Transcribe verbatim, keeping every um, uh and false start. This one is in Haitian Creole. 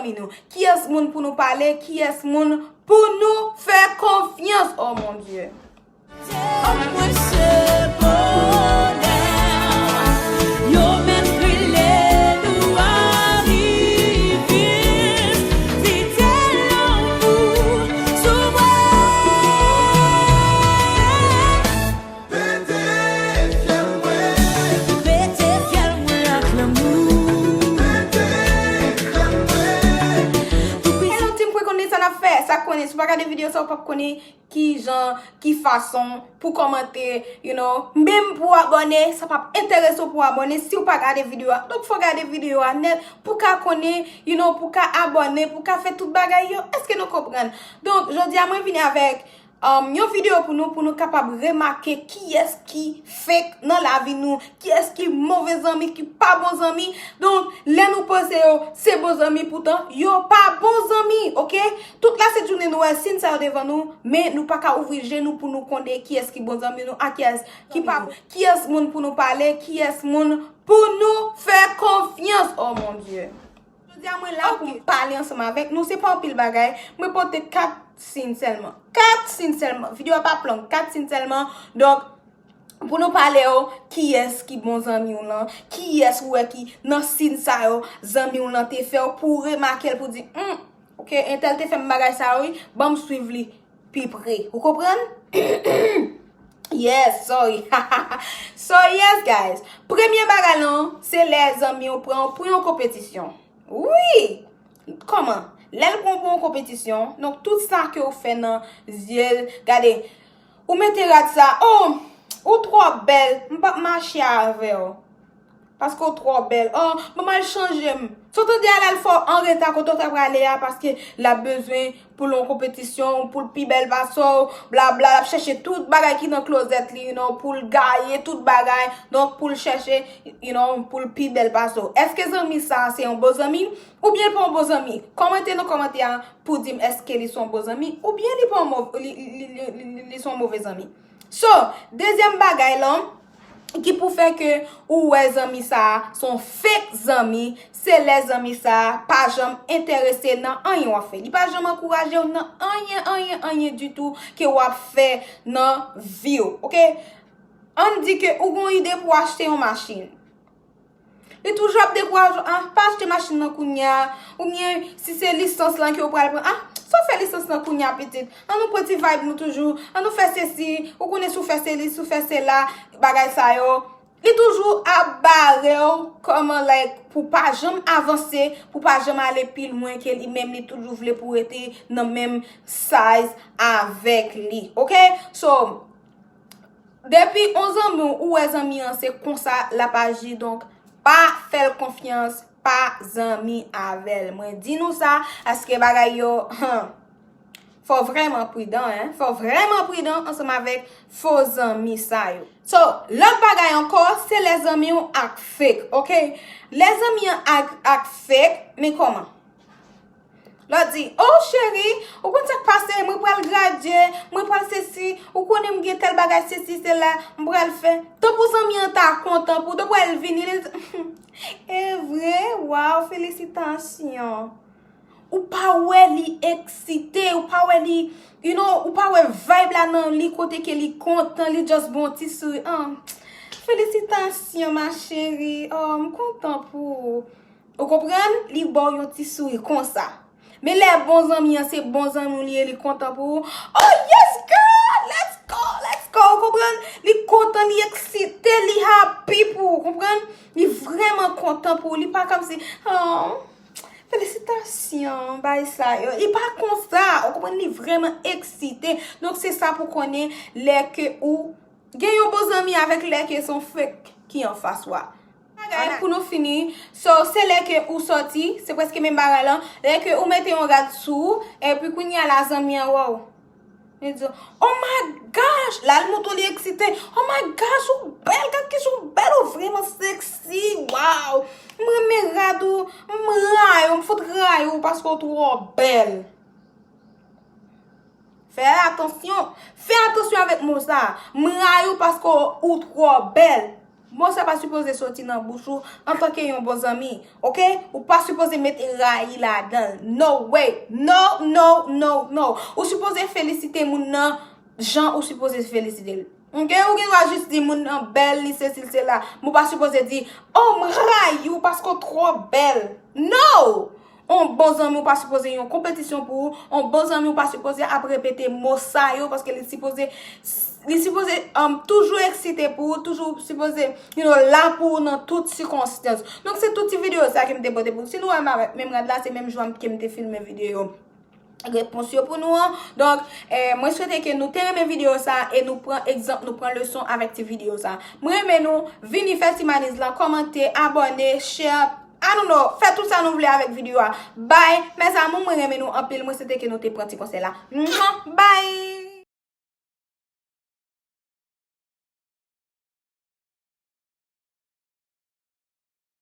zanmi nou? Kiyès moun pou nou pale? Kiyès moun pou nou fè konfyans? Oh mon Dieu. Mwen se bonè, yo menm rele nou a riviz, vide lanmou sou mwen. Pete fyèl mwen. Pete fyèl mwen ak lanmou. Pete fyèl mwen. Hello team, pou konnen sa n ap fè, sa konnen, si w pa gade videyo sa, w p ap konnen ki jan, ki fason pou kòmante, you know, menm pou abòne, sa p ap enterese w pou abòne si w pa gade videyo a. Donk, fò gade videyo a nèt pou ka konnen, you know, pou ka abòne, pou ka fè tout bagay yo. Èske nou konprann? Donk, jodi a, mwen vini avèk, um, yon videyo pou nou, pou nou kapab remake kiyès ki fake nan lavi nou, kiyès ki move zanmi, ki pa bon zanmi. Donk, lè nou panse yo se bon zanmi, poutan, yo pa bon zanmi, oke? Tout lasent jounen nou wè siy sa yo devan nou, men nou pa ka ouvri je nou pou nou konnen kiyès ki bon zanmi nou ak kiyès ki pa bon. Kiyès moun pou nou pale, kiyès moun pou nou fè konfyans. Oh mon Dieu. Jodi a mwen la pou m pale ansanm avèk nou, se pa anpil bagay, mwen pote kat siy sèlman. Kat siy sèlman. Videyo a p ap long, kat siy sèlman. Donk, pou nou pale yo, kiyès ki bon zanmi w lan, kiyès ou wè ki nan siy sa yo, zanmi w lan te fè w, pou w remake l, pou w di, hmm, oke, entèl te fè m bagay sa yo, wi, ban m swiv li pi pre. Ou konprann? Yes, sorry. So, yes, guys. Premye bagay lan, se lè zanmi w pran w pou yon konpetisyon. Wi! Kòman? Lè l pran w pou yon konpetisyon, donk tout sa ke w fè nan zye l, gade, ou mete rad sa, oh, ou twò bèl, m p ap mache avè w. Paske w twò bèl. Oh, ban m al chanje m. Si w tande a la l fè w anreta kote w ta prale a, paske l ap bezwen pou l yon konpetisyon, pou l pi bèl pase w, blabla, l ap chèche tout bagay ki nan klozèt li, you know, pou l gaye tout bagay, donk pou l chèche, you know, pou l pi bèl pase w. Èske zanmi sa a se yon bon zanmi? Oubyen l pa yon bon zanmi? Kòmante nan kòmantè a pou di m èske li se yon bon zanmi, oubyen li pa yon mov-, li, li, li, li, li, li se yon move zanmi. So, dezyèm bagay lan, ki pou fè ke ou wè zanmi sa a se yon fake zanmi, se lè zanmi sa a pa janm enterese nan anyen w ap fè. Li pa janm ankouraje w nan anyen, anyen, anyen ditou ke w ap fè nan vi w, oke? Ann di ke ou gon ide pou w achte yon machin. Li toujou ap dekouraje w, ah, pa achte machin nan kounye a, oubyen si se lisans lan ke w pral pran, ah, sa w fè lisans lan kounye a pitit? An nou pran ti vibe nou toujou, an nou fè sesi, ou konnen si w fè seli, si w fè sela, bagay sa yo. Li toujou ap bare w kòman, like, pou pa janm avanse, pou pa janm ale pi lwen ke li menm, li toujou vle pou w rete nan menm size avèk li, oke? So, depi yon zanmi w, ou wè zanmi an se konsa l ap aji, donk pa fè l konfyans, pa zanmi avè l. Mwen di nou sa, paske bagay yo, fò vrèman pridan, en. Fò vrèman pridan ansanm avèk fo zanmi sa yo. So, lòt bagay ankò, se lè zanmi w ak fake, oke? Lè zanmi an ak, ak fake, men kòman? Lè w di, "Oh, cheri, ou konn sa k pase, mwen pral gradye, mwen pral sesi, ou konnen m gen tèl bagay, sesi, sela, m pral fè." Tanpou zanmi an ta kontan pou, tanpou l vini, li di, "E vre, waw, felisitasyon." Ou pa wè li eksite, ou pa wè li, you know, ou pa wè vibe la nan li kote ke li kontan, li just bon ti souri. Ah, felisitasyon, ma chérie. Oh, m kontan pou ou. Ou konprann? Li ba w yon ti souri konsa. Men lè bon zanmi an se bon zanmi w li ye, li kontan pou ou. Oh yes girl, let's go, let's go. Ou konprann? Li kontan, li eksite, li happy pou ou, konprann? Li vrèman kontan pou ou. Li pa kòmsi, oh, felisitasyon, bay sa yo. Li pa konsa, ou konprann? Li vrèman eksite. Donk se sa pou konnen lè ke ou gen yon bon zanmi avèk lè ke se yon fake ki anfas ou a. Bagay pou nou fini. So, se lè ke ou sòti, se prèske menm bagay lan. Lè ke ou mete yon rad sou ou, epi kounye a la zanmi an wè w. Li di, "Oh my gosh!" La l montre w li eksite. "Oh my gosh, ou bèl, gad kijan ou bèl, ou vrèman sexy, wow! M renmen rad ou, m rayi w, m fout rayi w paske w twò bèl." Fè atansyon. Fè atansyon avèk mo sa a. M rayi w paske w twò bèl. Mo sa pa sipoze soti nan bouch ou antanke yon bon zanmi, oke? Ou pa sipoze met rayi ladan l. No way. No, no, no, no. Ou sipoze felisite moun nan jan ou sipoze felisite l. Oke? Ou gen dwa jis di moun nan bèl, li sesi, l sela. Men ou pa sipoze di, oh, m rayi w paske w twò bèl. No! On bon zanmi ou pa sipoze yon konpetisyon pou ou. On bon zanmi ou pa sipoze ap repete mo sa yo paske li sipoze li sipoze um, toujou eksite pou ou, toujou sipoze you know, la pou ou nan tout sikonstans. Donk se tout ti videyo sa ke m te pote pou ou. Si nou wè m avèk menm rad la, se menm jou a ke m te filme videyo repons yo pou nou an. Donk, eh, mwen swete ke nou te renmen videyo sa e nou pran egzanp, nou pran leson avèk ti videyo sa. Mwen renmen nou, vini fè ti maniz la, kòmante, abòne, share, I don't know, fè tout sa nou vle avèk videyo a. Bye, mes amours, mwen renmen nou anpil, mwen swete ke nou te pran ti konsèy la. Mwah, bye!